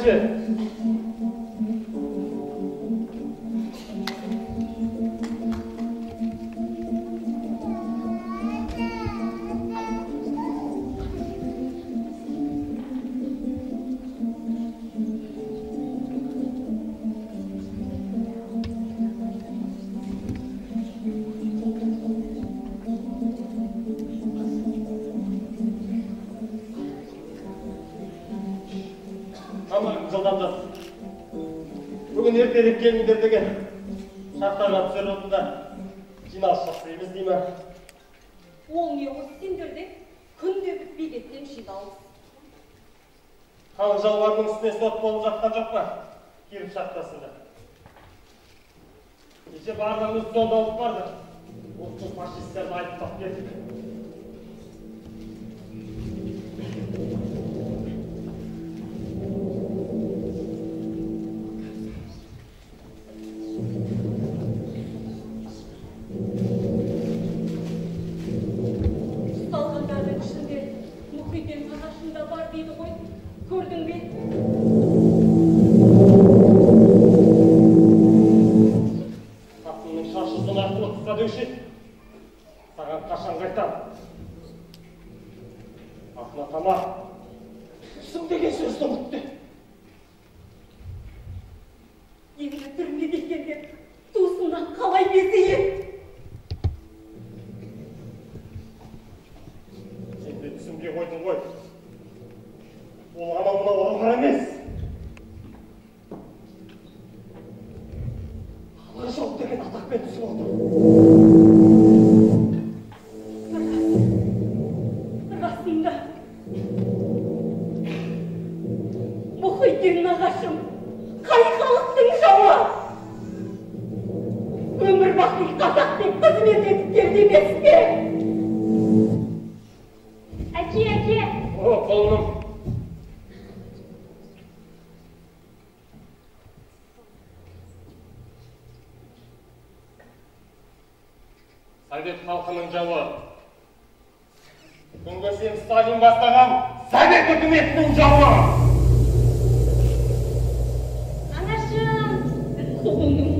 ше? Бүгін ертерек келіңдер деген шахтаға түсер отында жиналыс жасаймыз дей ма? Ол не осы сендерде күнде бітпей кеткен жиналыс. Халық жауларының үстіне сот болып жатқан жоқ па? Киров шахтасында. Кеше барлығымыз сонда алып бардық. Осы фашистерді айыптап кеттік. Көрдің бе? Қатынның шашы ұзын ақылы қысқа деуші еді. Саған қашан қайтам? Атын атама. Түсім деген сөзді ұмытты. Енді түрмеде екен деп туысымнан қалай безейін? Сен де түсімге қойдың ғой. Ол анау мынау ұрғыр емес. Халық жау деген атақпен түсіп отыр. Расында Мұхитдин нағашым қай халықтың жауы? Өмір бақи қазақ деп қызмет етіп келді емес пе? Әке, әке! О, құлыным! Совет халқының жауы. Күнгі сен Сталин бастаған Совет үкіметінің жауы. Анашым! Құлыным!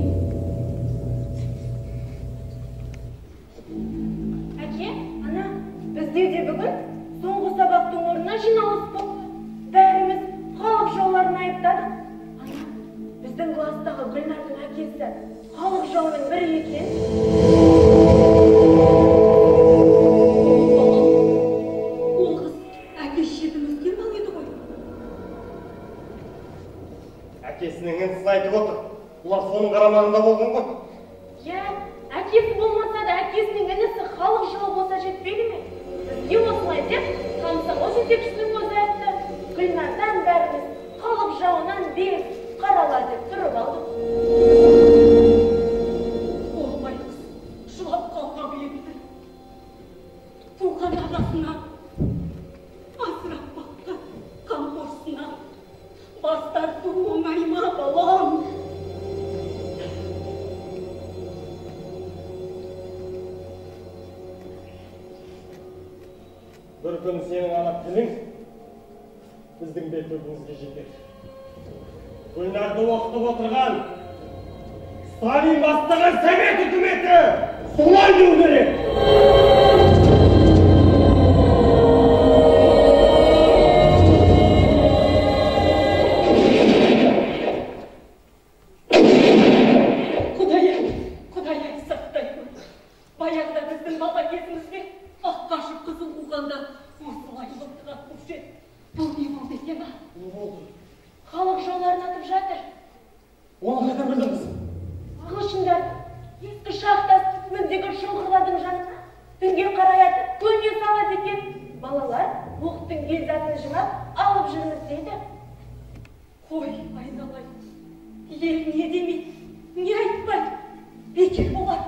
Әке, ана, бізде де бүгін соңғы сабақтың орнына жиналыс болды. Бәріміз халық жауларын айыптадық. Ана, біздің кластағы Гүлнардың әкесі халық жауының бірі екен. Ол қыз әке шешесін өскен бала еді ғой. Әкесінің інісін айтып отыр. Бұлар соның қарамағында болған ғой. Иә, әкесі болмаса да әкесінің інісі халық жауы болса жетпейді ме? Бізге осылай деп комсомол жетекшісінің өзі айтты. Гүлнардан бәріміз халық жауынан без қарала деп тұрып алдық. Ол байғұс жылап қалған енді. Туған ағасынан, асырап баққан қамқоршысынан бас тарту оңай ма, балам? Бір күн сенің ана тілің біздің бет түбімізге жетеді. Гүлнарды оқытып отырған Сталин бастаған Совет үкіметі солай деу керек. Құдай-ай, Құдай-ай сақтай көр. Баяғыда біздің бала кезімізде ақ қашып қызыл қуғанда осылай мылтық атушы еді. Бұл не болды екен, а? Не болды? Халық жауларын атып жатыр. Оны қайдан білдің қызым? Ағылшындар ескі шахтасы түбіндегі шұңқырлардың жанына түнге қарай атып көне салады екен. Балалар оқтың гильзасын жинап алып жүрміз дейді. Қой, айналайын. Ел не демейді, не айтпайды, бекер болар.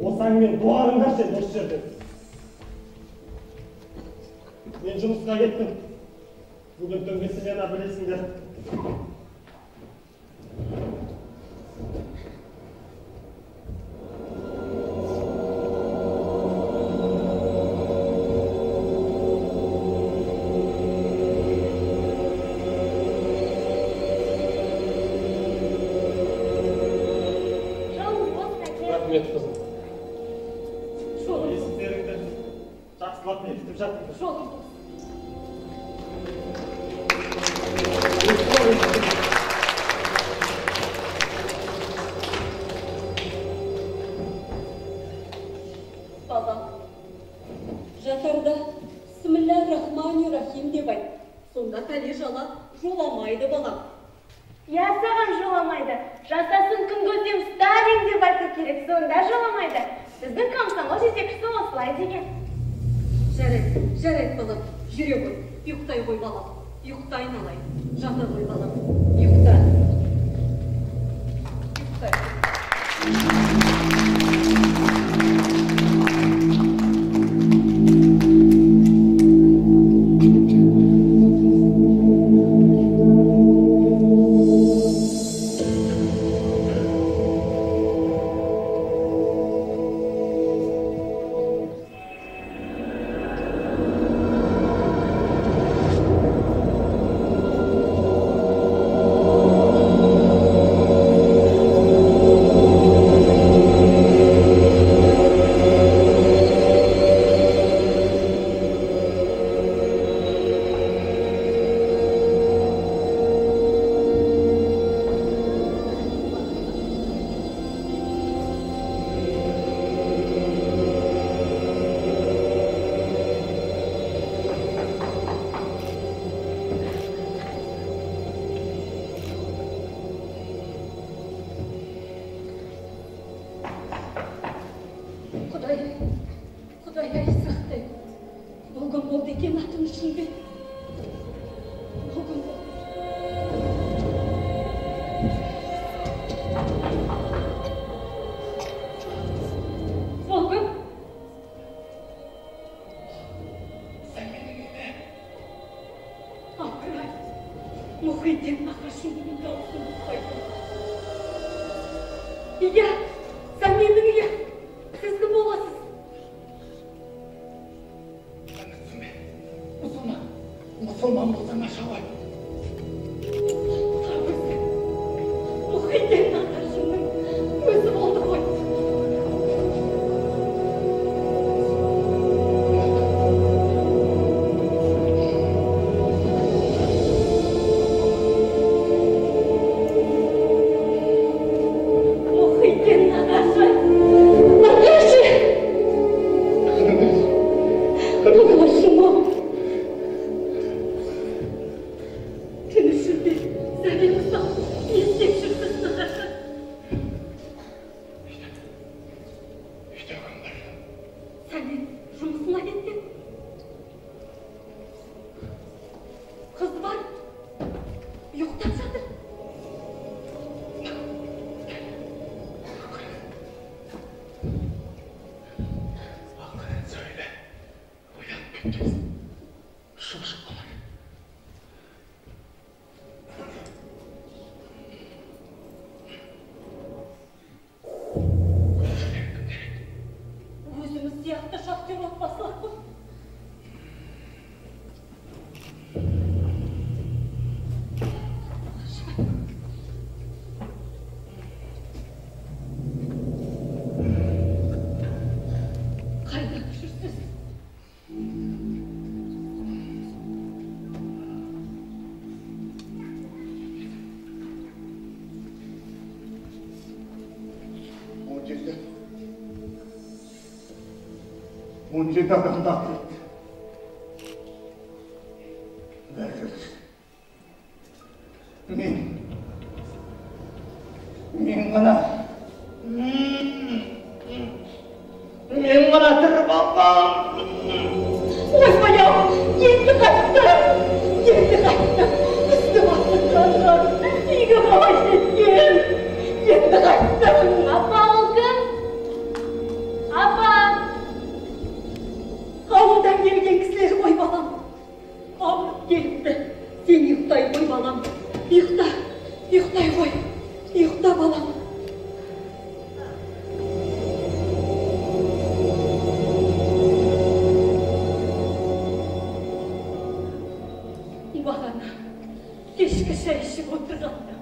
Осы әңгімені доғарыңдаршы енді осы жерден. Мен жұмысқа кеттім. Бүгін түнгі смена білесіңдер. Рахмет, қызым. Есіктеріңді жақсылап бекітіп жатыңдар. Жолың болсын. Балам, жатарда Бісмілләр-рахмани-рахим деп айт. Сонда пәле жала жоламайды, балам. Я саған жоламайды. Жасасын күн көздем Сталин деп айту керек, сонда жоламайды. Біздің комсомол жетекшісі осылай деген. Жарайды, жарайды, балам, жүре ғой, ұйықтай ғой, балам, ұйықта айналайын, жата ғой, балам, ұйықта. Ұйықтай. Құдай-ай, сақтай. Бұл күн болды екен атың үшін бе? Бұл күн болды. Бұл күн. Сен менің үйіме. Апырай, Мұхитдин нағашымның даусын ұқпайды. Иә, сен менің үйім. Сіз кім боласыз? Мұсылман, мұсылман болсаң аша ғой. Өзі, Мұхитдин нағашымның өзі болды ғой. Мұхитдин нағашы, нағашы! Нағашым-ау! Түн ішінде сәлем салып, не істеп жүрсіз, нағашы? Үйде кім бар? Сәмен жұмысына кеткен. Қыз бар, ұйықтап жатыр. Ақырын сөйле. Оянып кетпесін. Шошып қалар. Көршілер кімдер еді? Өзіміз сияқты шахтер отбасылар ғой. Қайда жүрсіз? 17. 17 адамды атты. Бәрі. Мен. Мен ғана. Мен ғана тірі қалдым. Ойбай-ау, енді қайттым, енді қайттым. Үсті басы қанған, үйге қалай жеткен? Енді қайттым. Апа, ол кім? Апа! Ауылдан келген кісілер ғой, балам. Ауырып келіпті. Сен ұйықтай ғой, балам. Ұйықта, ұйықтай ғой. Ұйықта, балам. Бағана кешкі шай ішіп отырғанда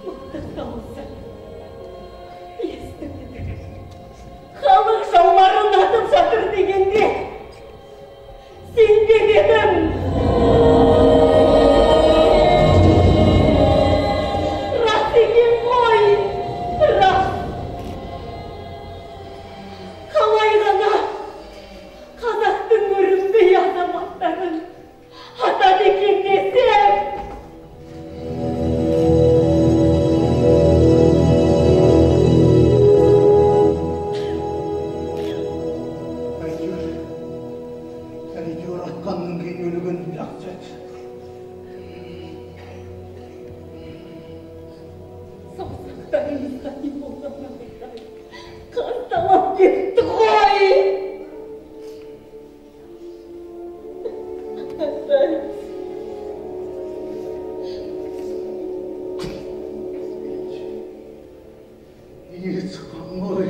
мылтық дауысы естілді. Құдайымызға не болғанын айтайын. Қанталап кетті ғой. Ағатай. Есқан ғой.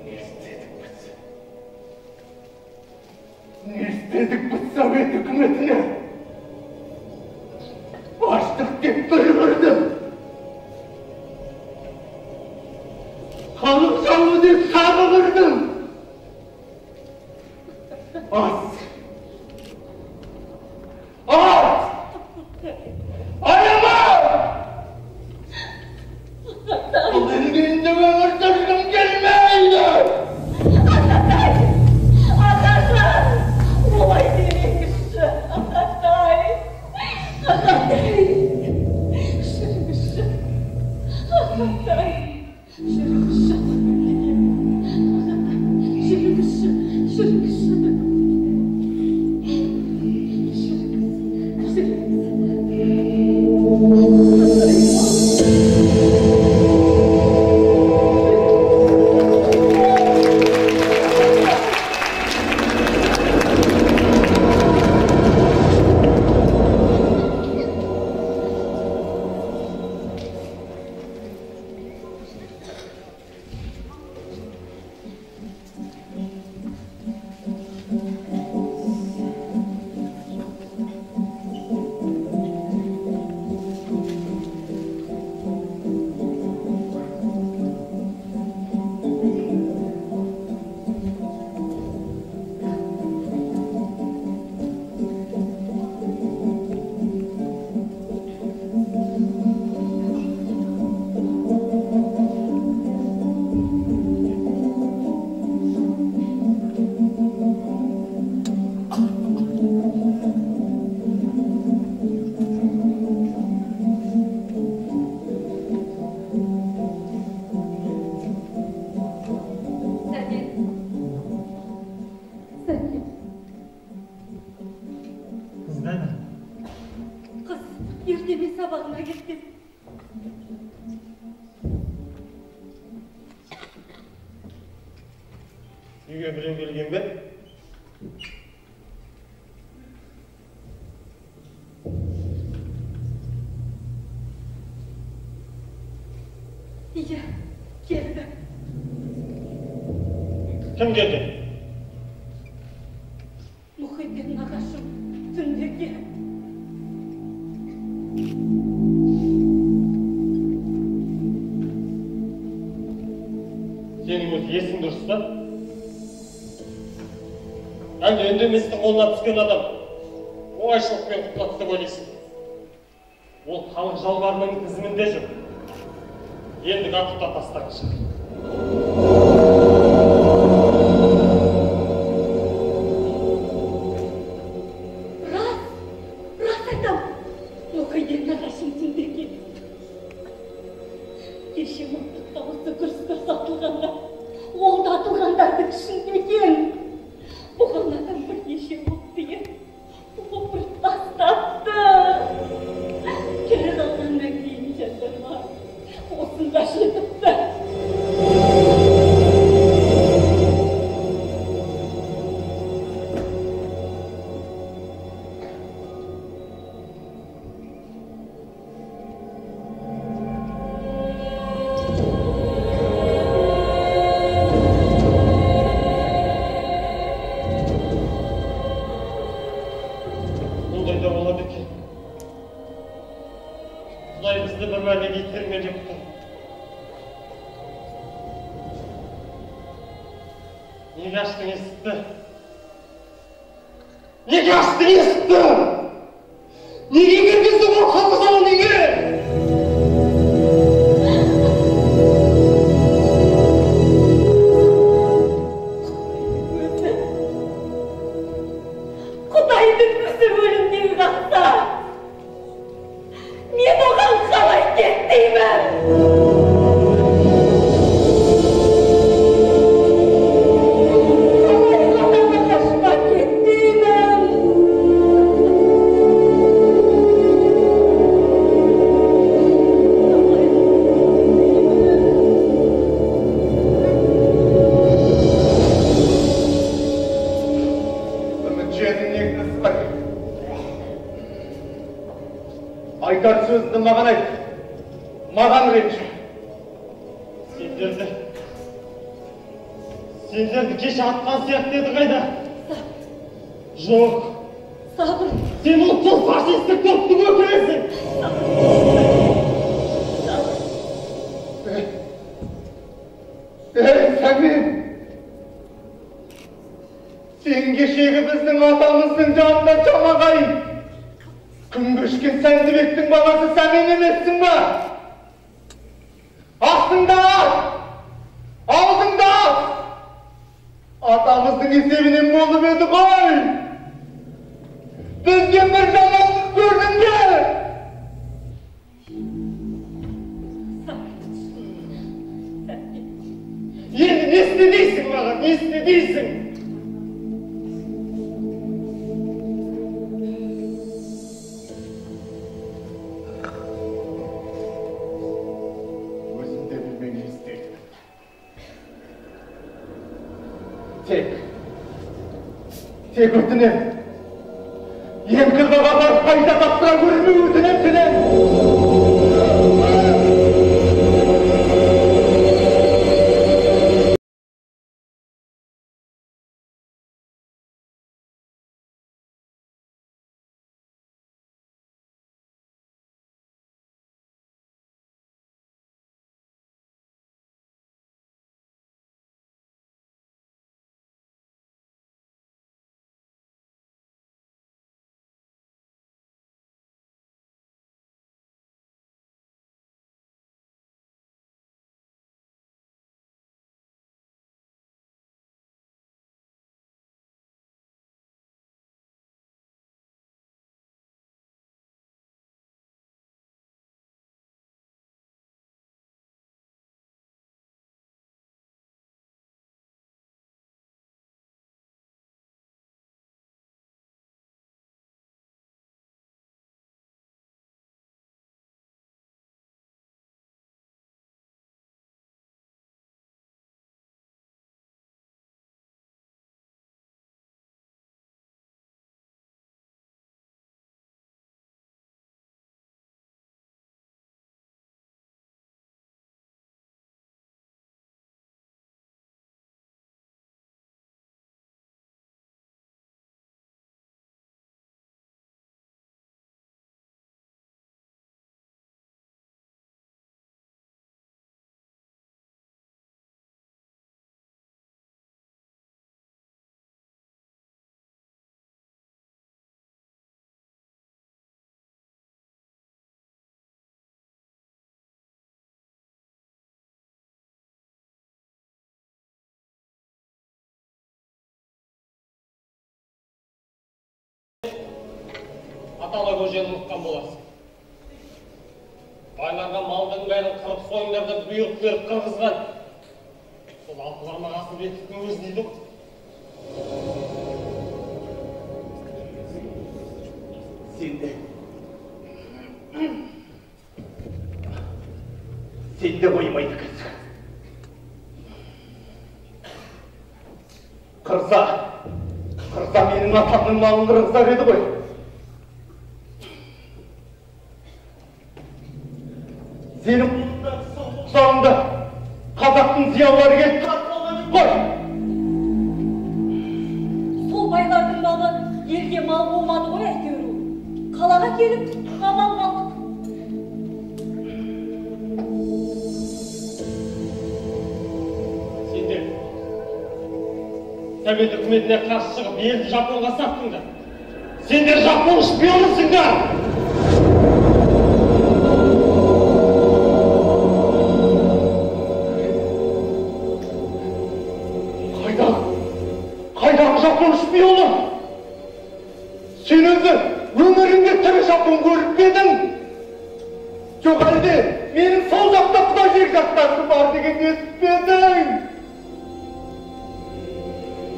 Не істедік біз? Не істедік біз Совет үкіметіне? Аштық деп бір қырдым. Халық жауы деп тағы қырдым. Ас! Ас! Аяма! Бұл елге енді өмір сүргім келмейді! Ағатай! Ағатай! Олай демеңізші, ағатай! Ағатай! Жүріңізші! Ағатай! Жүріңізші! Ағатай! Жүріңізші! Жүріңізші! Жүріңіз! Жүріңіз! Ағатай! Сәкен. Сәкен. Қыз қайда? Қыз ертеме сабағына кеткен. Үйге біреу келген бе? Иә, келді. Кім келді? Мұхитпен нағашым түнде келіп. Сенің өз есің дұрыс па? Әлде үндеместің қолына түскен адам оңайшылықпен құтылады деп ойлайсың. Ол халық жауларының тізімінде жүр. Енді атып та тастаған шығар. Рас, рас айтам. Мұхитпен нағашым түнде келіп. Кеше мылтық дауысы гүрс-гүрс атылғанда, ол да атылғандардың ішінде екен. Бұған адам бірнеше оқты опырып тастапты. Тірі қалғаннан кейін жандарма осында жетіпті. Бұндай да болады екен. Құдай бізді бір бәлеге итермелеп тұр. Неге аштың есікті? Неге аштың есікті? Неге кіргіздің ол халық жауын үйге? Өзі. Құдайдың өзі өлімнен қақса, мен оған қалай кет деймін? маған айт. Маған ренжі. Сендерді кеше атқан сияқты еді қайда? Жоқ. Сабыр. Сен ұлтшыл фашистік топтың өкілісің. Сабыр. Ей, Сәмен! Сен кешегі біздің атамыздың жанында жамағайын. Күн көшкен Сәндібектің баласы Сәмен емессің ба? Астыңда ат, алдыңда ат. Атамыздың есебінен болып еді ғой. Бізге бір жамандық көрдің бе? Енді не істе дейсің маған, не істе дейсің? Өзім де білмей не істедім. Тек өтінем. НКВ-ға барып қайта тапсыра көрмей өтінем сенен. Атала көжені ұмытқан боласың. Байларға малдың бәрін қырып сойыңдар деп бұйрық беріп қырғызған. Сол алты бармақ Асылбековтің өзі дейді ғой. Сен де қоймайды екенсің. Қырса менің атамның малын қырғызар еді ғой. Сенің қолыңдағы қазақтың зиялылары келіп тартып алған жоқ қой. Сол байлардың малы елге мал болмады ғой әйтеуір. Қалаға келіп аман қалдық. Сендер Совет үкіметіне қарсы шығып елді Жапонға саттыңдар. Сендер жапон шпионысыңдар! Қайдағы жапон шпионы? Сен өзі өміріңде тірі жапон көріп пе едің? Жоқ әлде менің сол жақта құда жекжаттарым бар дегенді естіп пе едің?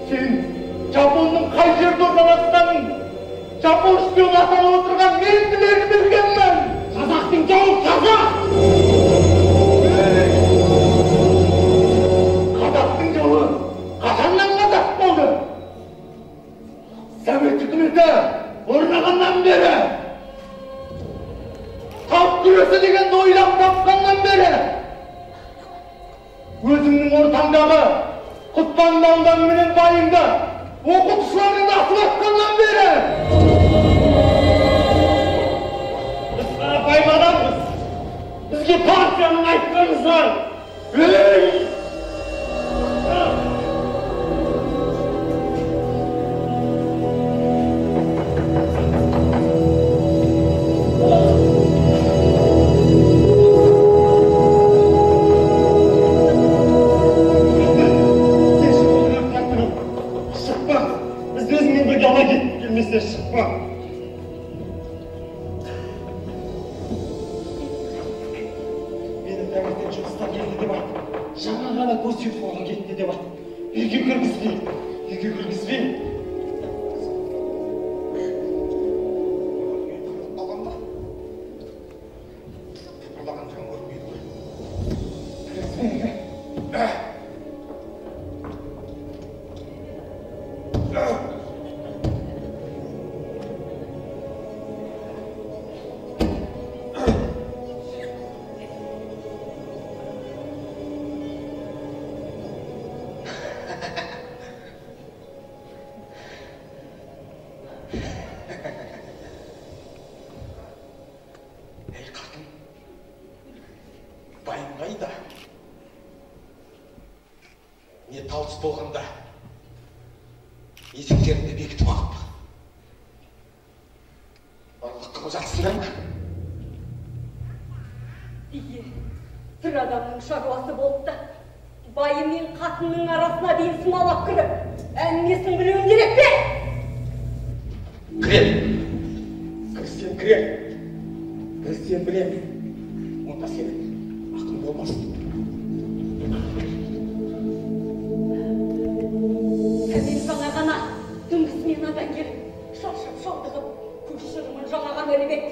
Сен жапонның қай жерде орналасқанын, жапон шпионы атанып отырған мен білер білгенмін. Қазақтың жауы қазақ! Қазақтың жауы қашаннан қазақ болды? Совет үкіметі орнағаннан бері тап күрес Құтпан малдан менен байыңды оқытушылардың асып атқаннан бері. Біз қарапайым адамбыз. Бізге партияның айтқаны заң. Ей! Шықпа. Мені таңертең жұмыстан келді деп айт. Жаңа ғана көз ұйқыға кетті деп айт. Үйге кіргізбей, үйге кіргізбей. Тыпырлаған жан көрінбейді ғой. Кіргізбе үйге. Ей, қатын, байың қайда? Не тал түс болғанда есіктеріңді бекітіп алып ұрлық қылып жатсыңдар ма? Ие, бір адамның шаруасы болып та, байы мен қатынның арасына дейін сумалап кіріп, әңгімесін білуім керек пе? Кірем. Кірсем кірем. Білсем білем. Онда сенің ақың болмасын. Сәмен жаңа ғана түнгі сменадан келіп, шаршап шалдығып, көз шырымын жаңа ғана іліп еді.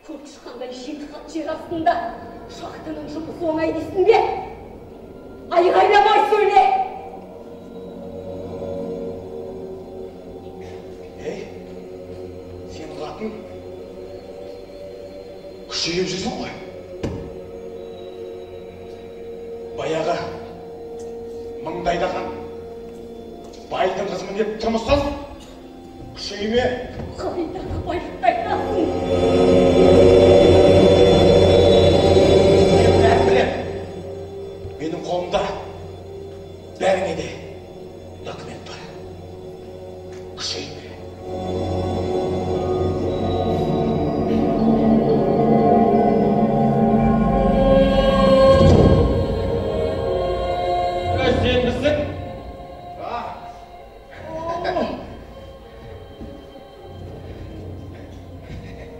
Көк шыққандай жеті қат жер астында шахтаның жұмысы оңай дейсің бе? Айғайламай сөйле! Ей, сен қатын күшейіп жүрсің ғой. Баяғы мыңдайдаған байдың қызымын деп тұрмысың, күшейме. Қайдағы байлықты айтасың? Мен бәрін білем. Менің қолымда бәріңе де документ бар. Күшейме. Сенбісің?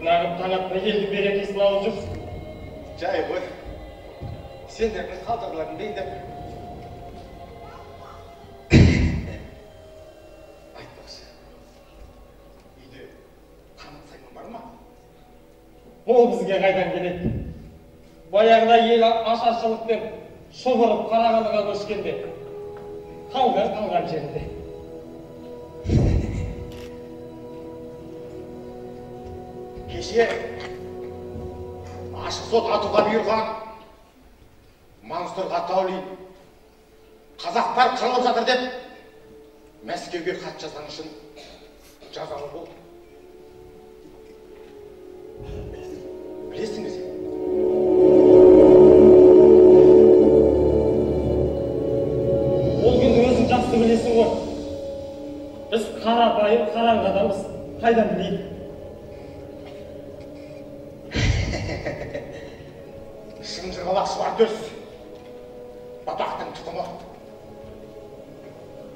Нағып таң атпай елдің берекесін алып жүрсің. Жай ғой. Сендердің қалталарың бейдеп. Айтпақшы, үйде қанат сайман бар ма? Ол бізге қайдан келеді? Баяғыда ел ашаршылық деп шұбырып Қарағандыға көшкенде қалған қалған жерінде. Кеше ашық сот атуға бұйырған Мансұр Ғатаулин қазақтар қырылып жатыр деп Мәскеуге хат жазған үшін жазалы болды. Білесің бе сен? Ол күнді өзің жақсы білесің ғой. Біз қарапайым қараңғы адамбыз, қайдан білейік? Шынжырғалақ шұбартөс, батақтың тұқымы.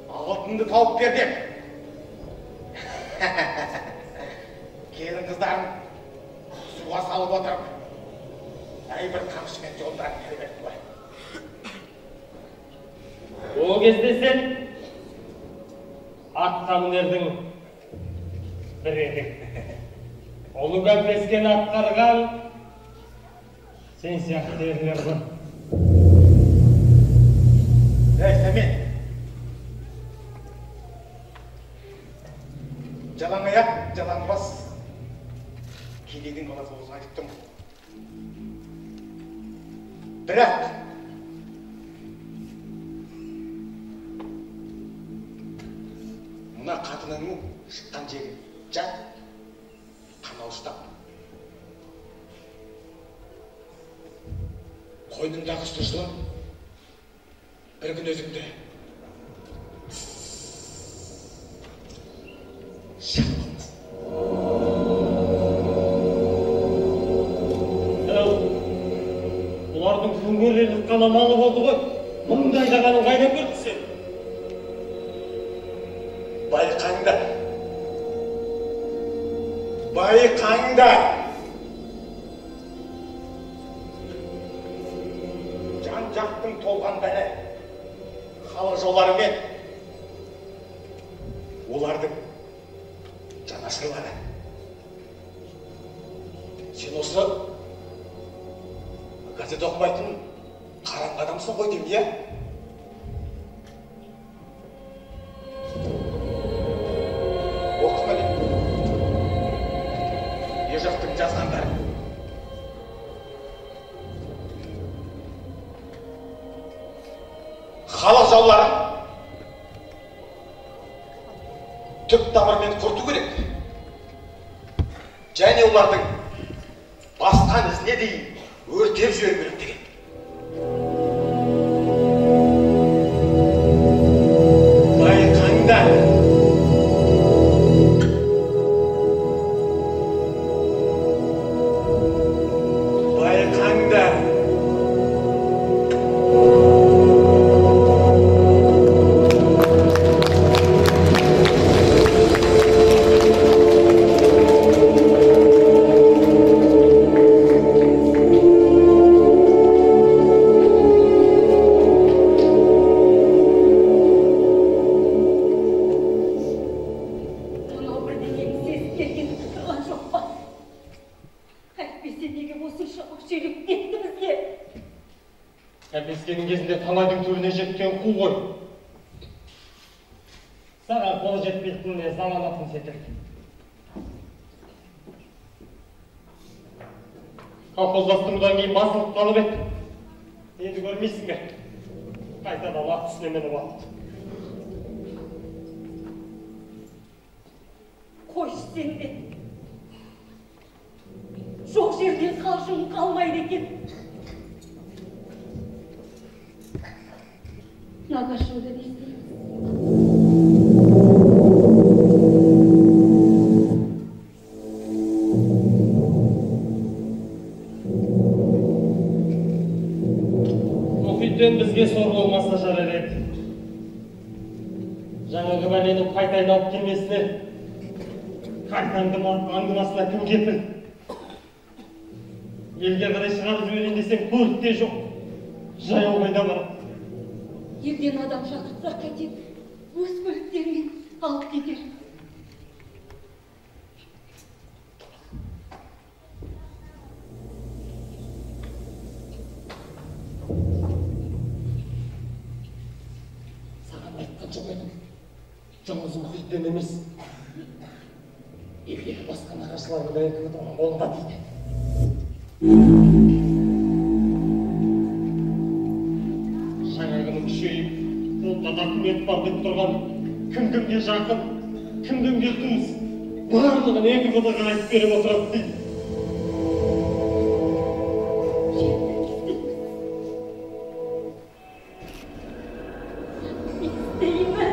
Алтынды тауып бер деп. Келін қыздарын суға салып отырып, әрбір қамшымен жолдарын тербетті ғой. Ол кезде сен атқамінердің бірі едің. Ұлы кәмпескені атқарған сен сияқты ерлер ғой. Ей, Сәмен! Жалаң аяқ, жалаң бас, кедейдің баласы болсын айтып тұрмын. Бірақ Мына қатыныңның шыққан жегі жат, қанау ұстап. Қойныңдағы сұр жылан бір күн өзіңді шақ қылмасын. Бұлардың күнгөрлерлік қана малы болды ғой. Мұндай жағанын қайдан көрдің сен? Байқаңдар. Байқаңдар. Жан-жақтың толған бәле халық жауларымен олардың жанашырлары. Сен осы газет оқымайтын қараңғы адамсың ғой деймін, иә? Оқыма деп. Ежовтың жазғандары. Халық жауларын түп тамырымен құрту керек. Және олардың басқан ізіне дейін өртеп жіберу керек деген. Байқаңдар. Байқаңдар. Мынау бірдеңені сезіп келгенін тұрған жоқ па? Әйтпесе неге осыншалық жүйрік кетті бізге? Кәпескенің кезінде талайдың түбіне жеткен қу ғой. Саған қол жетпейтініне заланатын секілді. Колхоздастырудан кейін басылып қалып еді. Енді көрмейсің бе? Қайтадан ат үстіне мініп алыпты. Қойшы сен де. Жоқ жерден қалжың қалмайды екен. Нағашымды не істейміз? Мұхитпен бізге сор болмаса жарар еді. Жаңағы бәленің қайта айналып келмесіне, қайта аңдымасына кім кепіл? Елге қарай шығарып жіберейін десең, көлік те жоқ. Жаяу қайда барады? Елден адам шақыртсақ қайтеді, өз көліктерімен алып кетер. Саған айтқан жоқ едім. Жалғыз Мұхитпен емес, елдегі басқа нағашылардың да НКВД-ның қолында дейді. Жаңағының күшейіп, қолында документ бар деп тұрған кім кімге жақын, кім кімге туыс, барлығын НКВД-ға айтып беріп отырады дейді. Не істейміз?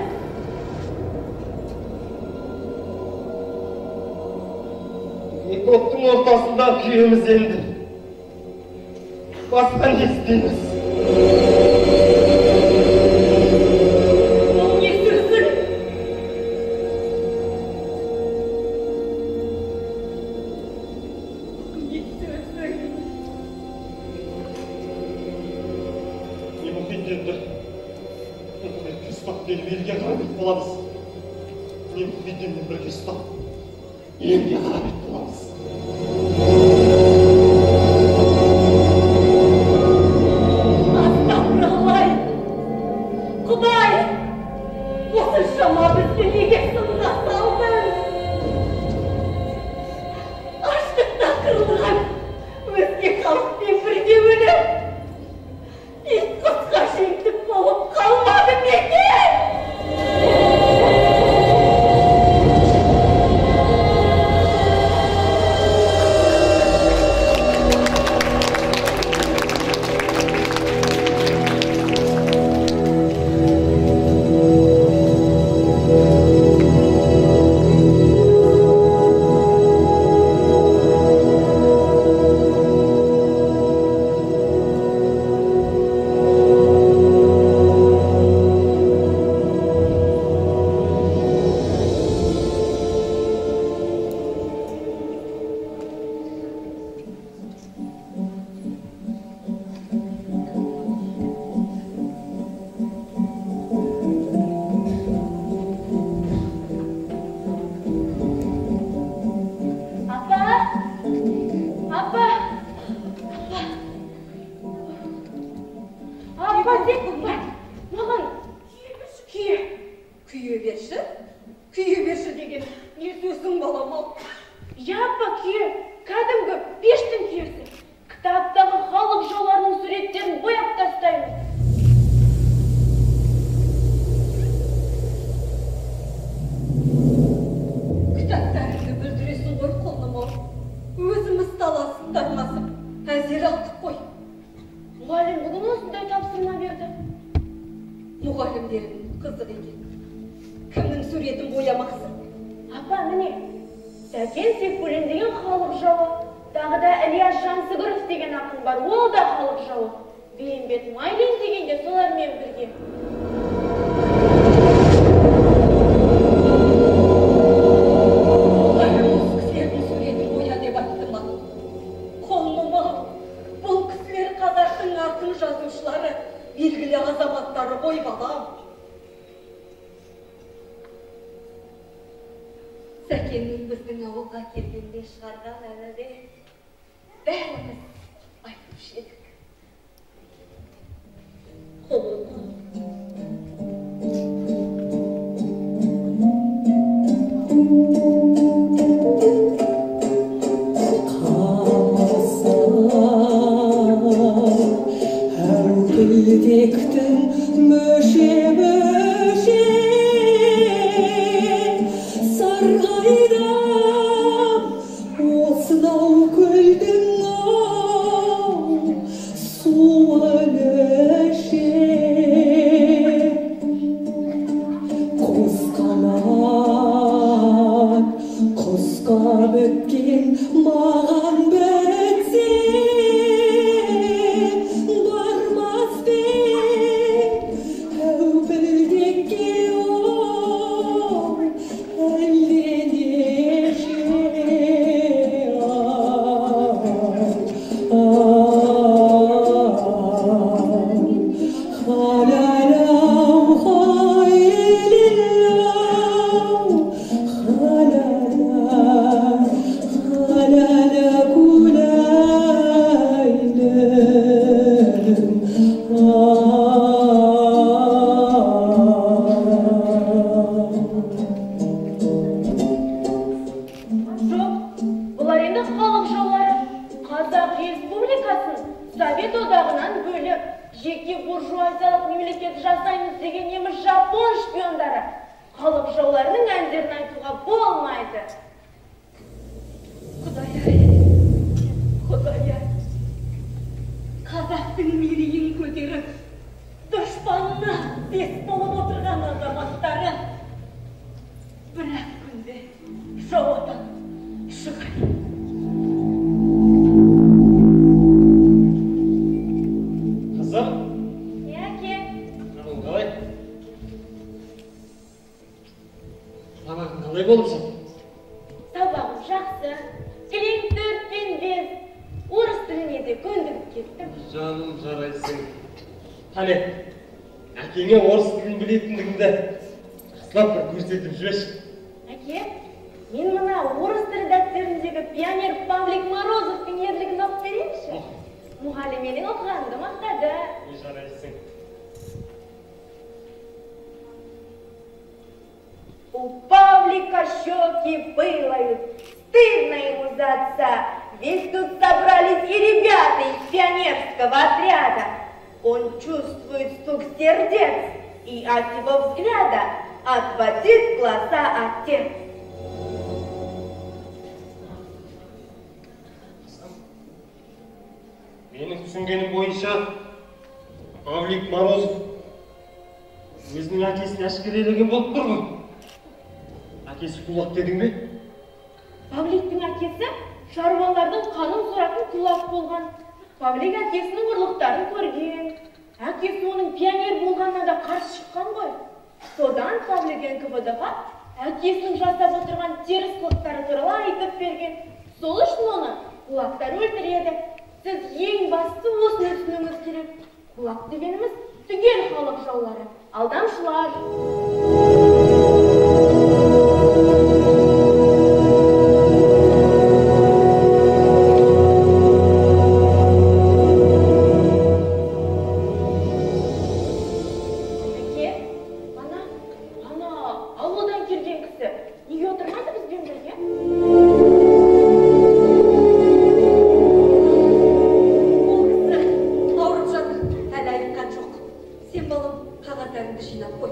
Екі оттың ортасында күйеміз енді. Басқа не істейміз? Ол не сөзің? Не сөзің? Не Мұхит енді үкіметке ұстап беріп елге қарап боламыз. Не Мұхитденмен бірге ұстап елге қарап боламыз. Астапыраллай! Құдай! Осыншама бізді неге сынға салдың? Аштықта қырылған өзге халықпен бірге өліп, ит құсқа жемтік болып қалмады ма екен? Күйе берші? Күйе берші деген не сөзің, балам-ау? Иә, апа, күйе, кәдімгі пештің күйесі. Кітаптағы халық жауларының суреттерін бояп тастаймыз. Кітаптарыңды бүлдіресің ғой, құлыным-ау. Өзіміз таласып таймасып әзер алдық қой. Мұғалім бүгін осындай тапсырма берді. Мұғалімдерің қызық екен. Кімнің суретін боямақсың? Апа, міне, Сәкен Сейфуллин деген халық жауы. Тағы да Ілияс Жансүгіров деген ақын бар, ол да халық жауы. Бейімбет Майлин деген де солармен бірге. Мұғалім осы кісілердің суретін боя деп айтты ма? Құлыным-ау, бұл кісілер қазақтың ақын жазушылары, белгілі азаматтары ғой, балам. Сәкеннің біздің ауылға келгенде шығарған әні де бәріміз айтушы едік. Құлыным. Әукілдектің мүше-мүше сарғайдам, осынау көлдің ау суын ішем. Қос қанат құсқа біткен маған бітсе, бармас пен әупілдекке ау әлденеше Халалау, хайлилау, халала, халала кулайлым. Жоқ, бұлар енді халық жаулары. Қазақ Республикасын Совет Одағынан бөліп, жеке буржуазиялық мемлекет жасаймыз деген неміс жапон шпиондары. Халық жауларының әндерін айтуға болмайды. Құдай-ай, Құдай-ай, қазақтың мерейін көтеріп, дұшпанына бес болып отырған азаматтары бір-ақ күнде жау атанып шығар. Қызым, Иә, әке. Сабағың қалай? Сабағың қалай болып жатыр? Сабағым жақсы. Кілең 4 пен 5. Орыс тіліне де көндігіп кеттім. Жаным, жарайсың. Қане, әкеңе орыс тілін білетіндігіңді жақсылап бір көрсетіп жіберші. Әке, мен мына орыс тілі дәптеріндегі пионер Павлик Морозовтың ерлігін оқып берейінші. Мұғалім менің оқығанымды мақтады. Ой, жарайсың. У Павлика щеки пылают, стыдно ему за отца, ведь тут собрались и ребята из пионерского отряда. Он чувствует стук сердец, и от его взгляда отводит глаза отец. Менің түсінгенім бойынша, Павлик Морозов өзінің әкесін әшкерелеген болып тұр ғой. Әкесі кулак дедің бе? Павликтің әкесі шаруалардың қанын соратын кулак болған. Павлик әкесінің ұрлықтарын көрген. Әкесі оның пионер болғанына да қарсы шыққан ғой. Содан Павлик НКВД-ға әкесінің жасап отырған теріс қылықтары туралы айтып берген. Сол үшін оны кулактар өлтіреді. Сіз ең басты осыны түсінуіңіз керек. Кулак дегеніміз түгел халық жаулары, алдамшылар. Әке, ана, ана Қағаздарыңды жинап қой.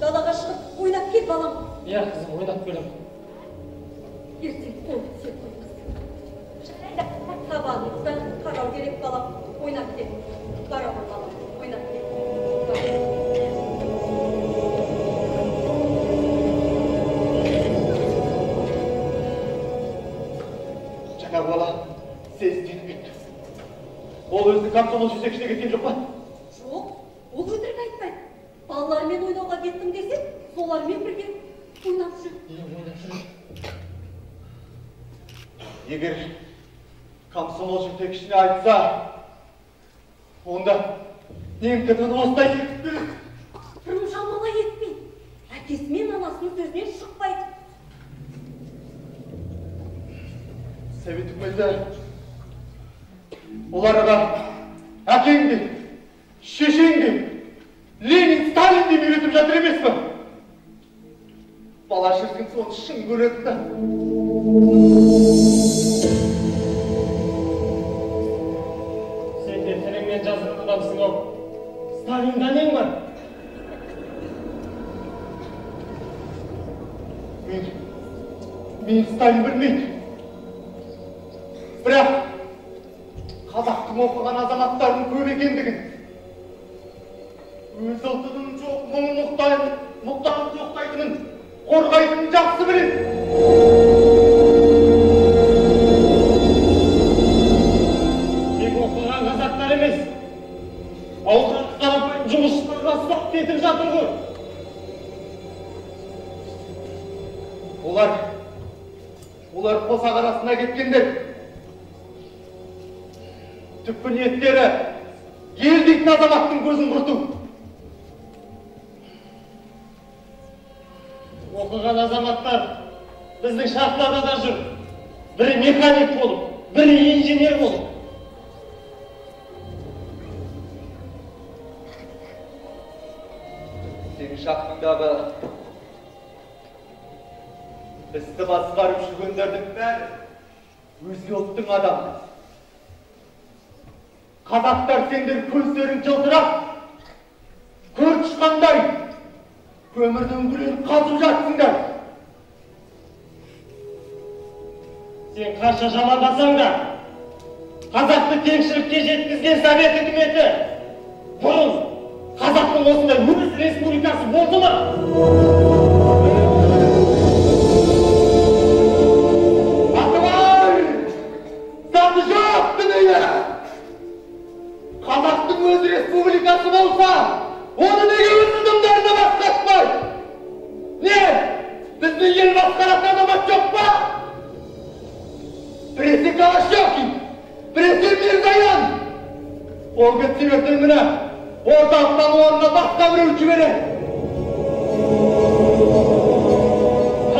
Далаға шығып ойнап кел, балам. Иә, қызым, ойнап келемін. Ертең қолды сен қоймыз. Жарайды, сабағыңыздан қарау керек, балам. Ойнап кел. Бара ғой, балам, ойнап кел. Жаңа бала сезденіп кетті. Ол өзінің комсомол жетекшісіне кеткен жоқ па? Жоқ, ол өтірік айтпайды. Балалармен ойнауға кеттім десе, солармен бірге ойнап жүр. Ойнап жүр. Егер комсомол жетекшісіне айтса, онда немкетіні осылай кетіп береді. Тырым жамала етпейді. Әкесі мен анасының сөзінен шықпайды. Совет үкіметі оларға әкең де, шешең де, Ленин, Сталин деп үйретіп жатыр емес пе? Бала шіркін соны шын көреді да. Сен де тіліңмен жазған адамсың ау. Сталинда нең бар? Мен Сталин білмейді. Бірақ қазақтың оқыған азаматтарының көп екендігін, өз ұлтының жоқ мұңын мұқтажын жоқтайтынын, қорғайтынын жақсы біледі. Тек оқыған қазақтар емес, ауылдағы қарапайым жұмысшылар бастап кетіп жатыр ғой. Олар қосақ арасына кеткендер. Түпкі ниеттері ел дейтін азаматтың көзін құрту. Оқыған азаматтар біздің шахтада да жүр. Бірі механик болып, бірі инженер болып. Сенің шахтыңдағы істі басқарып жүргендердің бәрі өзге ұлттың адамы. Қазақтар сендер көздерің жылтырап, көр тышқандай көмірдің үңгілерін қазып жатсыңдар. Сен қанша жамандасаң да, қазақты кеңшілікке жеткізген Совет үкіметі бұрын қазақтың осындай өз республикасы болды ма? Аты бар, заты жоқ дүние! Қазақтың өз республикасы болса, оны неге өз адамдарына басқартпай? Не, біздің ел басқаратын азамат жоқ па? Біресе Голощёкин, біресе Мирзаян. Ол кетсе ертең міне орталықтан орнына басқа біреу жібереді.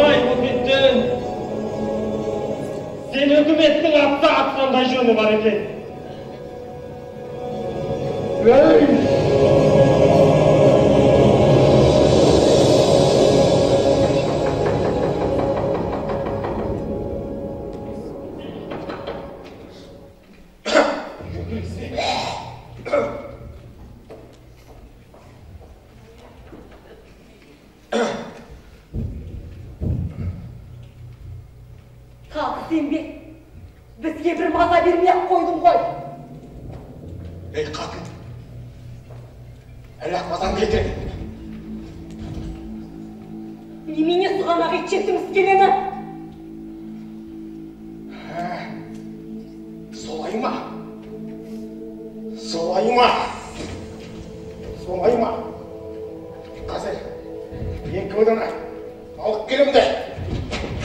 Ай, Мұхитдин, сен үкіметтің атса атқандай жөні бар екен. Ей! Тағы сен бе? Бізге бір маза бермей-ақ қойдың ғой. Ей, қатын, әлі-ақ мазаңды кетірем. Немене сұғанақ ит жеткіңіз келе ме? Солай ма? Солай ма? Солай ма? Қазір НКВД-ны алып келем де,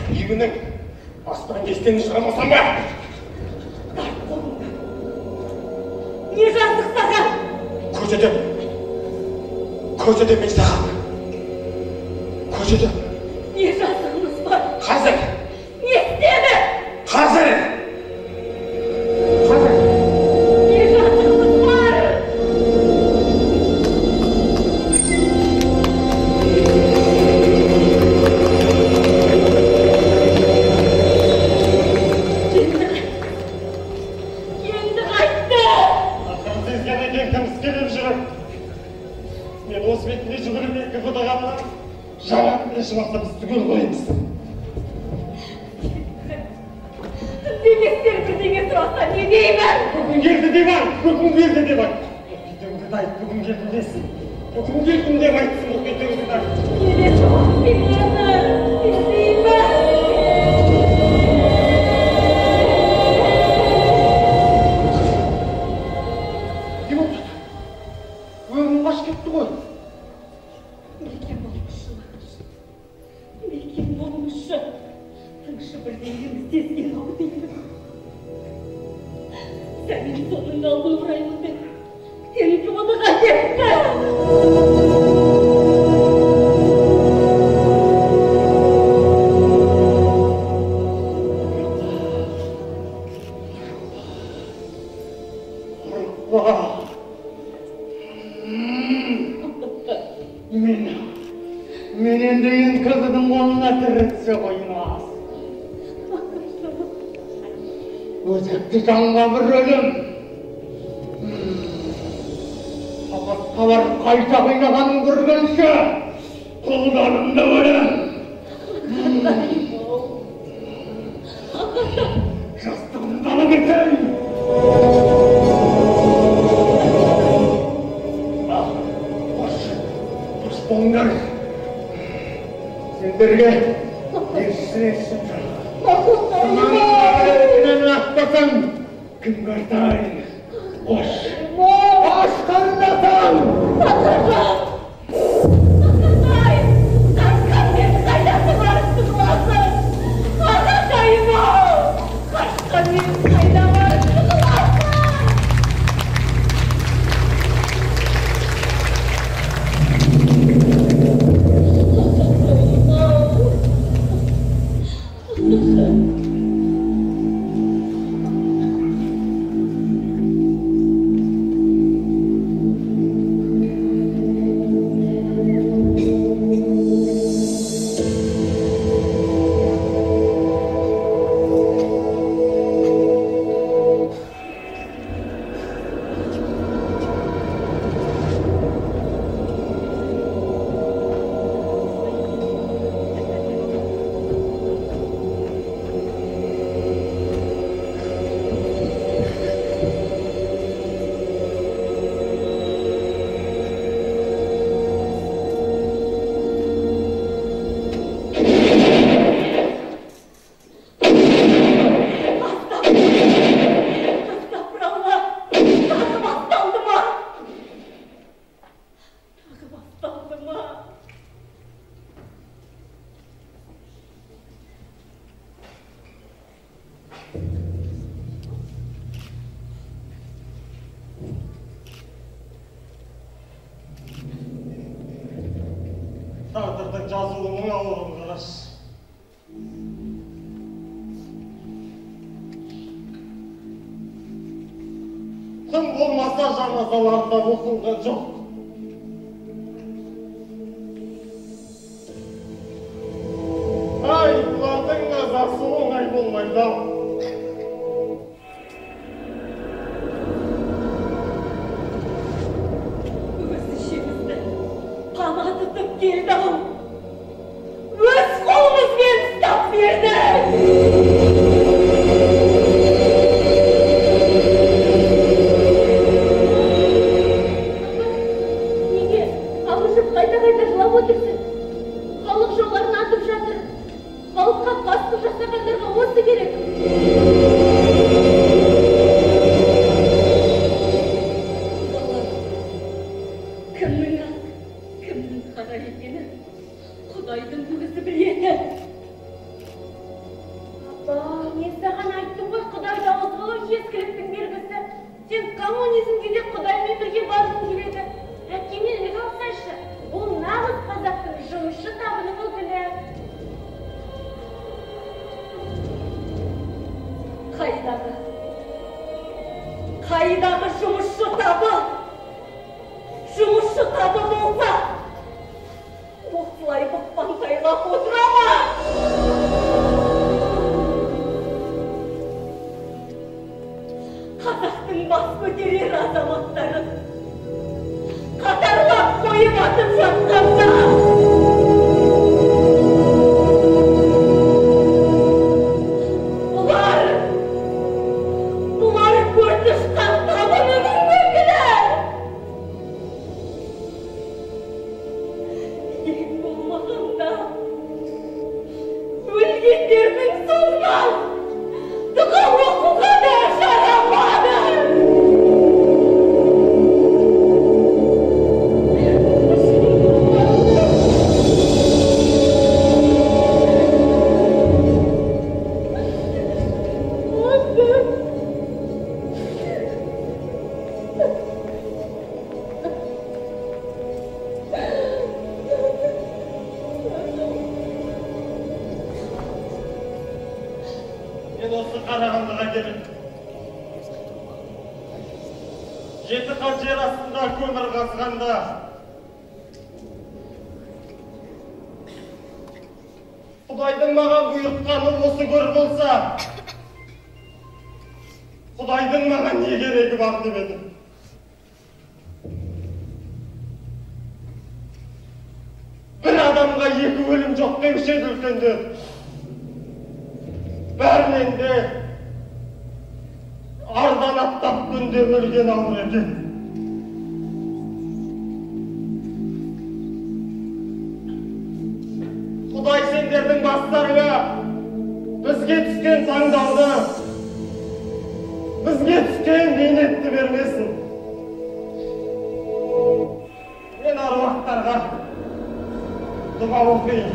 үйіңнің астан кестенін шығармасам ба? Тарт қолыңды. Не жаздық саған? Көрсетем. Көрсетем мен саған. Көрсетем. Не жазығымыз бар? Қазір. Не істеді? Қазір. Қазір. Не жазығымыз бар? Енді қайтты. Ақыры сезген екен кім келіп жүріп. Мен Мен осы бетінде жүгіріп НКВД-ға барамын. Жаңа бірінші уақытта біз түгел қоямыз. Үндеместер бірдеңе сұраса не деймін? Бүгін келді деп айт, бүгін келді деп айт. Мұхитіңді де айт, бүгін келдім десін. Бүгін келдім деп айтсын, мұхитіңді де айт. Келесі уақыт беремін, не деймін? Не болып жатыр? Өңім қашып кетті ғой. Бекем болмашы, бекем болмашы. Тыңшы бірдеңені сезген ау деймін. Сәмен соның алдын ораймын деп НКВД-ға кетті. Қорықпа. Мен енді НКВД-ның қолына тірі түсе қоймас. Өзекті жанға бір өлім. Қапасқа барып қайта қинағанын көргенше, қолдарымда өлім. Жастығымды ала кетейін. Қош, қош болыңдар. Сендерге елшісін ешсін жоқ. Ақтасаң, кім қартайын? Қош, қош қарындасым! Батыржан! Ағатай! Қашқанмен қайда барып тығыласың? Ағатайым-ау! Қашқанмен қайда барып тығыласың? Ағатайым-ау! Тағдырдың жазуының ауырын қараш. Тым болмаса жаназаларында қосылған жоқ. Ай, бұлардың азасы оңай болмайды ау. Өз ішімізді қана тұтып келді ау. Өз қолымызбен ұстап берді. Неге абыржып қайта-қайта жылап отырсың? Халық жауларын атып жатыр. Халыққа қастық жасағандарға осы керек. Балам, кімнің ақ, кімнің қара екенін Құдайдың өзі біледі. Апа, мен саған айттым ғой, Құдайды ауызға алу ескіліктің белгісі. Сен коммунизмге де Құдаймен бірге барғың келеді. Әкемен үлгі алсайшы, ол нағыз қазақтың жұмысшы табының өкілі. Қайдағы? Қайдағы жұмысшы табы? Жұмысшы табы болса, осылай бұқпантайлап отыра ма? Қазақтың бас көтерер азаматтарын қатарлап қойып атып Ең болмағанда өлгендердің соңынан дұға оқуға да жарамады. Мен осы Қарағандыға келіп, 7 қат жер астында көмір қазғанда Құдайдың маған бұйыртқаны осы көр болса, Құдайдың маған не керегі бар деп едім. Бір адамға 2 өлім жоқ деуші еді үлкендер. Бәрінен де ардан аттап күнде өлген ауыр екен. Құдай сендердің бастарыңа бізге түскен таңдауды, бізге түскен бейнетті бермесін. Мен аруақтарға дұға оқиын.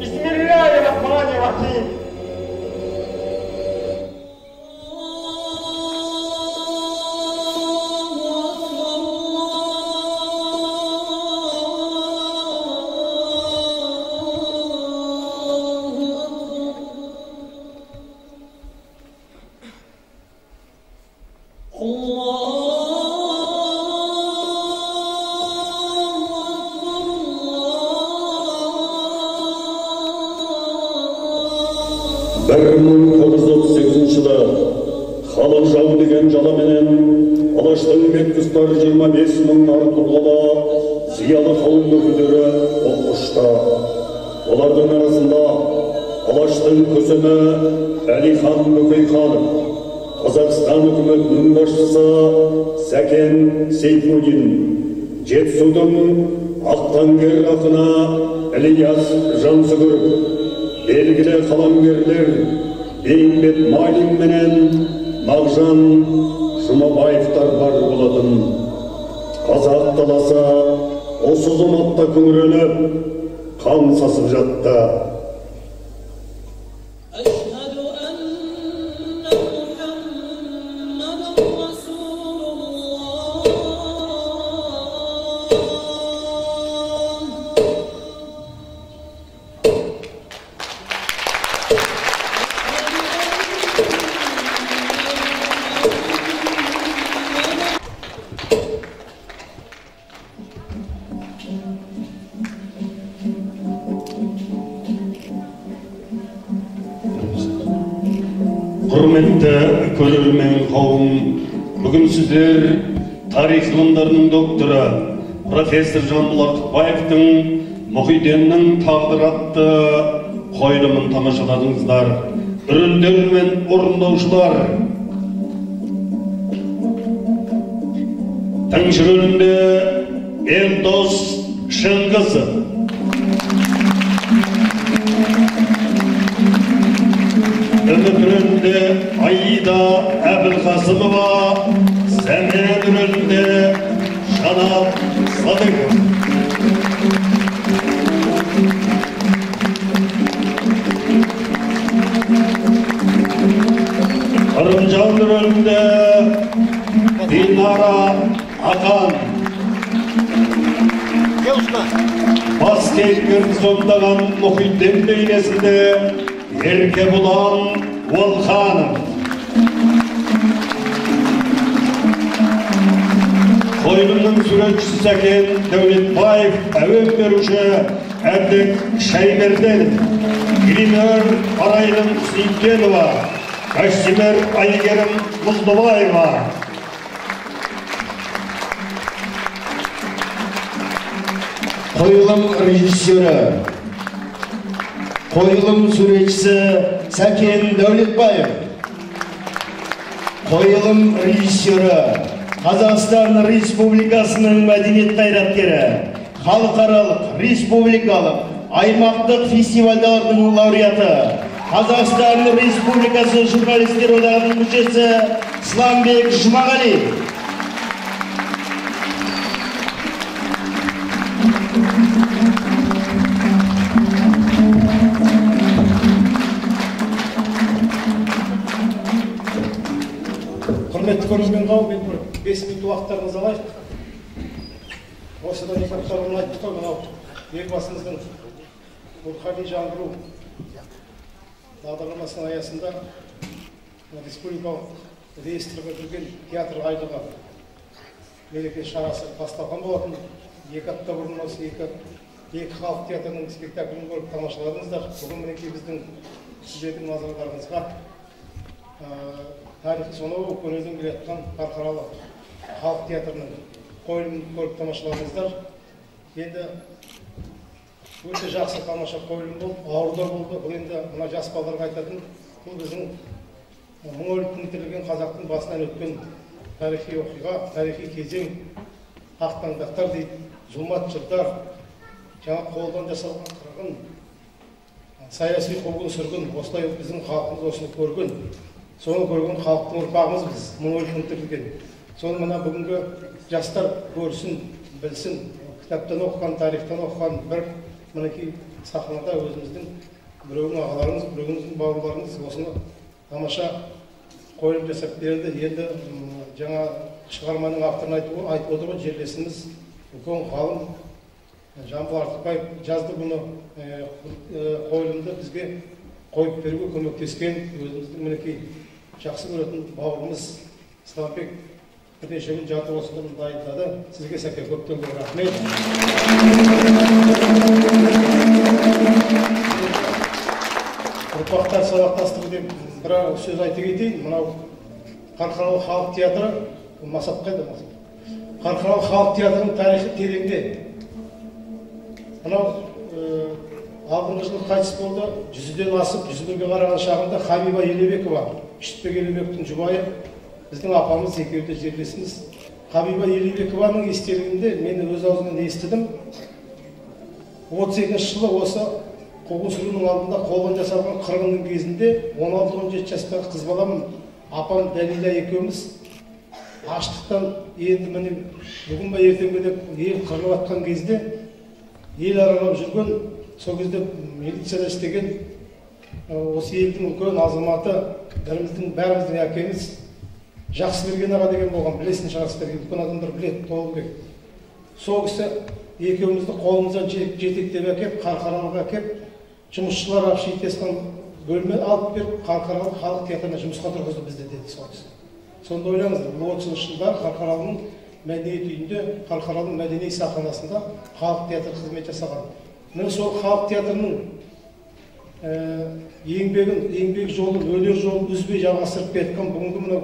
Бисмиллахир-рахманир-рахим. Бір 1938 жылы халық жауы деген жаламенен Алаштың бетқұстары 25 мың ар тұлғалы зиялы қауым өкілдері оққа ұшты. Олардың арасында Алаштың көсемі Әлихан Бөкейханов, Қазақстан үкіметінің басшысы Сәкен Сейфуллин, Жетісудың ақтаңгер ақыны Ілияс Жансүгіров, белгілі қаламгерлер Бейімбет Майлин менен Мағжан Жұмабаевтар бар болатын. Қазақ даласы осы заматта күңіреніп, қан сасып жатты. Құрметті көрермен қауым, бүгін сіздер тарих ғылымдарының докторы профессор Жамбыл Артықбаевтың Мұхиденнің тағдыры атты қойылымын тамашаладыңыздар. Рөлдер мен орындаушылар: тыңшы рөлінде Елдос Шыңғысов, Үміт рөлінде Аида Әбілқасымова, Сәмен рөлінде Жанат Садықов. Ырымжан рөлінде Динара Ақан. Бас кейіпкерді сомдаған Мұхиден бейнесінде Еркебұлан Уалханов. Қойылымның суретшісі Сәкен Дәулетбаев, әуен беруші Әбдік Шаймерденов, гример Арайлым Сейткенова, костюмер Айгерім Мұздыбаева. Қойылым режиссері, қойылым суретшісі Сәкен Дәулетбаев. Қойылым режиссері, Қазақстан Республикасының мәдениет қайраткері, халықаралық, республикалық, аймақтық фестивальдардың лауреаты, Қазақстан Республикасы Журналистер одағының мүшесі Сламбек Жұмағалиев. Құрметті көрермен қауым, мен бір 5 минут уақыттарыңызды алайық. Осыдан екі апта бұрын айттық қой, мынау елбасымыздың рухани жаңғыру бағдарламасының аясында республикалық реестрге кірген театр айлығы мереке шарасы басталған болатын. 2 апта бұрын осы екі халық театрының спектаклін көріп тамашаладыңыздар. Бүгін мінекей біздің сіздердің назарларыңызға тарихы сонау көнеден келе жатқан Қарқаралы халық театрының қойылымын көріп тамашаладыңыздар. Енді өте жақсы тамаша қойылым болды, ауыр да болды. Бұл енді мына жас балаларға айтатын, бұл біздің мың өліп күн тірілген қазақтың басынан өткен тарихи оқиға, тарихи кезең, ақтаңдақтар дейді, зұлмат жылдар, жаңа қолдан жасалған қырғын, саяси қуғын сүргін, осылай біздің халқымыз осыны көрген. Соны көрген халықтың ұрпағымыз біз, мың өліп күн тірілген. Соны мына бүгінгі жастар көрсін, білсін, кітаптан оқыған, тарихтан оқыған бір мінекей сахнада өзіміздің біреудің ағаларымыз, біреуіміздің бауырларымыз осыны тамаша қойылым жасап берді. Енді жаңа шығарманың авторын айтып отыр ғой, жерлесіміз, үлкен ғалым Жамбыл Артықбаев жазды бұны, қойылымды бізге қойып беруге көмектескен өзіміздің мінекей жақсы көретін бауырымыз Сламбек бірнеше күн жатып осыны дайындады. Сізге Сәке көптен көп рахмет. Ұрпақтар сабақтастығы деп бір сөз айта кетейін. Мынау Қарқаралы халық театры, Масат қайда Масат? Қарқаралы халық театрының тарихы тереңде. Мынау алдыңғы жылы қайтыс болды, 100-ден асып, 101-ге қараған шағында Хабиба Елебекова, Үштібек Елебековтің жұбайы, біздің апамыз, екеуі де жерлесіміз. Хабиба Елебекованың естелігінде мен өз аузынан естідім. 32 жылы осы қуғын сүргіннің алдында қолдан жасалған қырғынның кезінде 16-17 жастағы қыз балам, апам Дәлила екеуміз аштықтан енді міне бүгін бе ертең бе деп ел қырылып жатқан кезде ел аралап жүрген, сол кезде милицияда істеген осы елдің үлкен азаматы, бәріміздің әкеміз Жақсыберген аға деген болған, білесің шығарсыздар, үлкен адамдар біледі, Толыбек. Сол кісі екеумізді қолымыздан жетектеп әкеп, Қарқаралыға әкеп, жұмысшылар общежитиесінен бөлме алып беріп, Қарқаралы халық театрына жұмысқа тұрғызды бізді деді сол кісі. Сонда ойлаңыздар, бұл 30 жылдар Қарқаралының мәдениет үйінде, Қарқаралының мәдени сахнасында халық театры қызмет жасаған. Міне сол халық театрының еңбегін, еңбек жолын, өнер жолын үзбей жалғастырып келе жатқан бүгінгі мынау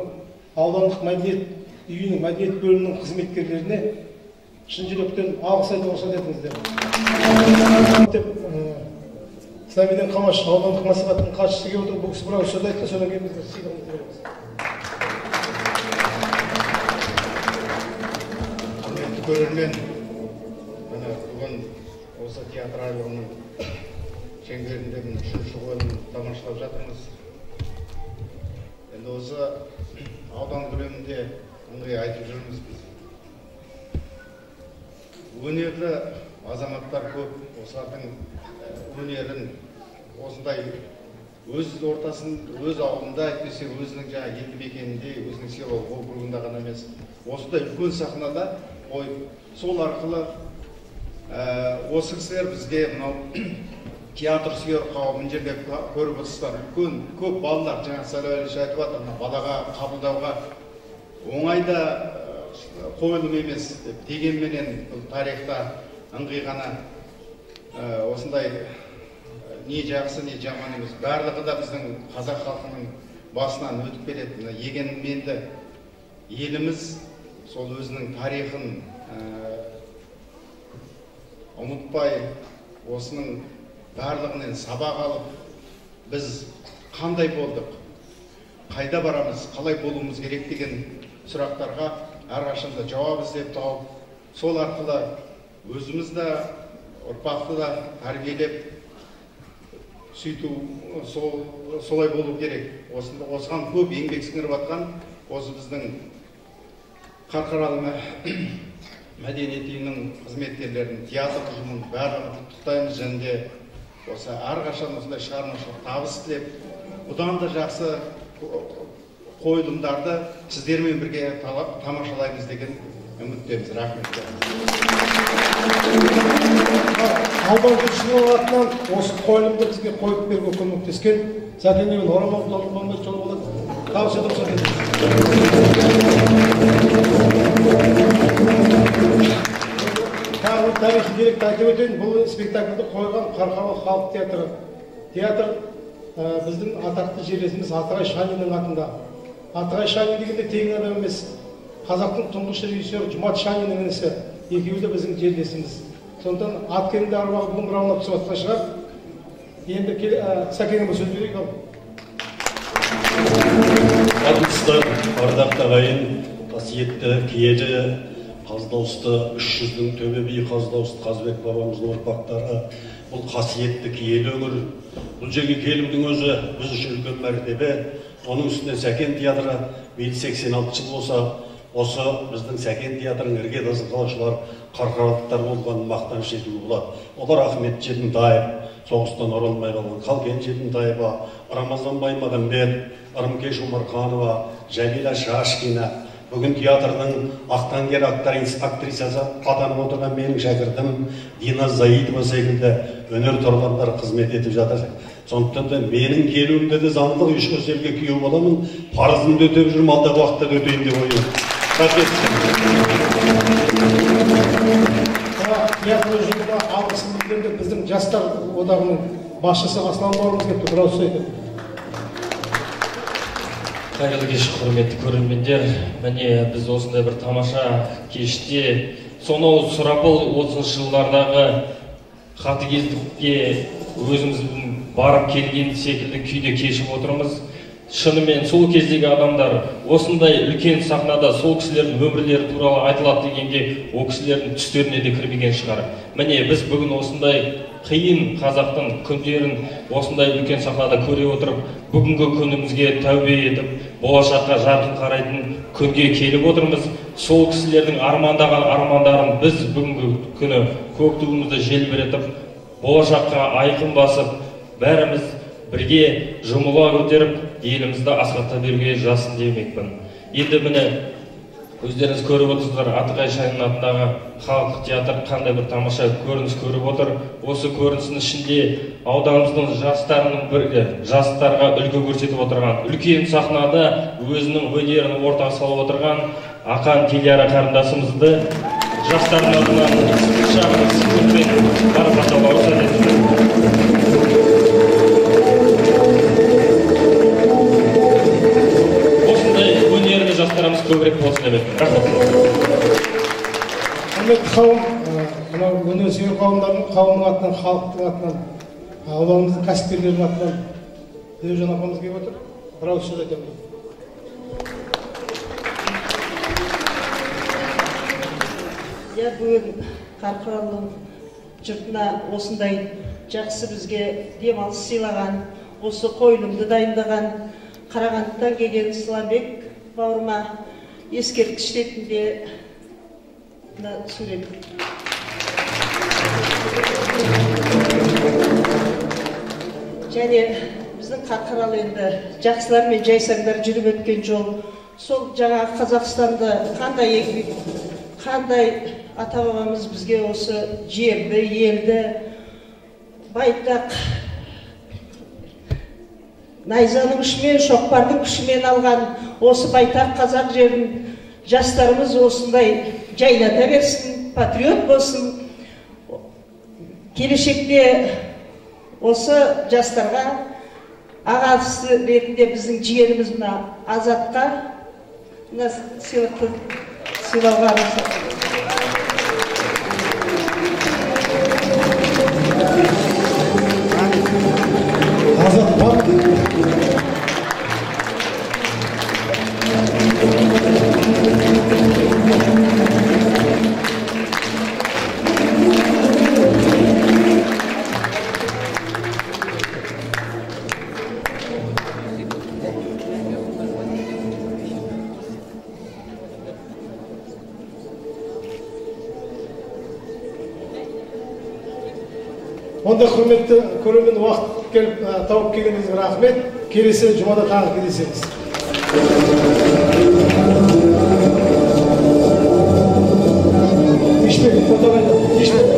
аудандық мәдениет үйінің, мәдениет бөлімінің қызметкерлеріне шын жүректен алғыс айтуға рұқсат етіңіздер. Деп Сламеден Қамаш аудандық мәслихаттың хатшысы келіп отыр, бұл кісі бір ауыз сөз айтты, содан кейін біз сыйлығымызды береміз. Құрметті көрермен, міне бүгін осы театр айлығының шеңберінде міне үшінші қойылымын тамашалап жатырмыз. Енді осы аудан көлемінде ыңғай айтып жүрміз біз. Өнерлі азаматтар көп, осылардың өнерін осындай өз ортасын, өз ауылында, әйтпесе өзінің жаңа елді мекенінде, өзінің селолық округында ғана емес, осындай үлкен сахнада қойып, сол арқылы осы кісілер бізге мынау театр сүйер қауым, мына жерде көріп отырсыздар, үлкен көп балалар, жаңа Сәләу Әлиевич айтып жатыр, мына балаға қабылдауға оңай да қойылым емес деп, дегенменен бұл тарихта ыңғай ғана осындай не жақсы, не жаман емес, барлығы да біздің қазақ халқының басынан өтіп келеді. Мына егеменді еліміз сол өзінің тарихын ұмытпай, осының барлығынан сабақ алып, біз қандай болдық, қайда барамыз, қалай болуымыз керек деген сұрақтарға әрқашанда жауап іздеп тауып, сол арқылы өзіміз де, ұрпақты да тәрбиелеп, сөйту солай болу керек. Осыған көп еңбек сіңіріп жатқан осы біздің Қарқаралы мәдениет үйінің қызметкерлерін, театр ұжымын барлығын құттықтаймыз және де осы әрқашан осындай шығармашылық табыс тілеп, бұдан да жақсы қойылымдарды сіздермен бірге тамашалаймыз деген үміттеміз. Рахмет. Аудан жұртшылығы атынан осы қойылымды бізге қойып беруге көмектескен Сәкен мен Орамал Толқынбек жолы болады. Табыс етіп сәкен. Тағы тарихи деректі айтып өтейін. Бұл спектакльді қойған Қарқаралы халық театры. Театр біздің атақты жерлесіміз Атығай Шаниннің атында. Атығай Шанин дегенде тегін адам емес. Қазақтың тұңғыш режиссері Жұмат Шаниннің інісі. Екеуі де біздің жерлесіміз. Сондықтан ат кенінде аруағы бүгін бұралап түсіп жатқан шығар. Енді Сәкенге сөз берейік ал. Армысыздар, ардақты ағайын, қасиетті киелі Қаздауысты 300-дің төбе биі Қаздауысты Қазыбек бабамыздың ұрпақтары, бұл қасиетті киелі өңір. Бұл жерге келудің өзі біз үшін үлкен мәртебе. Оның үстіне Сәкен театры биыл 86 жыл болса, осы біздің Сәкен театрының іргетасын қалаушылар қарқаралықтар болғанын мақтаныш етуге болады. Олар Ахмет Жетімтаев, соғыстан оралмай қалған Қалкен Жетімтаева, Рамазан Баймағамбет, Ырымкеш Омарханова, Жәмила Шашкина. Бүгін театрдың ақтаңгер актрисасы атанып отырған менің шәкіртім Дина Заитова секілді өнер тұрландар қызмет етіп жатыр. Сондықтан да менің келуімде де заңдық үш қыз елге күйеу боламын, парызымды өтеп жүрмін, алдағы уақытта да өтейін деп ойлаймын. Рахмет. Театр ұжымына алғысын білдірді біздің жастар одағының басшысы Аслан бауырымыз келіп тұр, бір ауыз сөз айтады. Қайырлы кеш, құрметті көрермендер. Міне біз осындай бір тамаша кеште сонау сұрапыл 30 жылдардағы қатыгездікке өзіміздің барып келген секілді күйде кешіп отырмыз. Шынымен сол кездегі адамдар осындай үлкен сахнада сол кісілердің өмірлері туралы айтылады дегенге ол кісілердің түстеріне де кірмеген шығар. Міне біз бүгін осындай қиын қазақтың күндерін осындай үлкен сахнада көре отырып, бүгінгі күнімізге тәубе етіп, болашаққа жарқын қарайтын күнге келіп отырмыз. Сол кісілердің армандаған армандарын біз бүгінгі күні көк туымызды желбіретіп, болашаққа айқын басып, бәріміз бірге жұмыла көтеріп, елімізді асқақта беруге жазсын демекпін. Енді міне өздеріңіз көріп отырсыздар, Атығай Шанин атындағы халықтық театр қандай бір тамаша көрініс көріп отыр. Осы көріністің ішінде ауданымыздың жастарының бірі, жастарға үлгі көрсетіп отырған, үлкен сахнада өзінің өнерін ортаға салып отырған Ақан Диляра қарындасымызды жастардың атынан шағын сыйлықпен марапаттауға рұқсат етіңіздер. Осындай өнерлі жастарымыз көбірек болсын деп едім. Рахмет. Құрметті қауым, мынау өнерсүйер қауымдардың қауымның атынан, халықтың атынан, ауданымыздың кәсіпкерлерінің атынан Тілеужан апамыз келіп отыр. Бір ауыз сөз айтамын. Я бүгін Қарқаралының жұртына осындай жақсы бізге демалыс сыйлаған, осы қойылымды дайындаған Қарағандыдан келген Сламбек бауырыма ескерткіш ретінде мына сурет. Және біздің Қарқаралы енді жақсылар мен жайсаңдар жүріп өткен жол. Сол жаңа Қазақстанды қандай еңбек, қандай ата-бабамыз бізге осы жерді, елді байтақ найзаның ұшымен, шоқпардың күшімен алған осы байтақ қазақ жерін жастарымыз осындай жайлата берсін, патриот болсын. Келешекте осы жастарға ағасы ретінде біздің жиеніміз мына Азатқа мына сыйлықты сыйлауға рұқсат. Азат бар. Онда құрметті көрермен, уақыт келіп тауып келгеніңізге рахмет. Келесі жұмада тағы кездесеміз. Ешбек, фото қайда? Ешбек.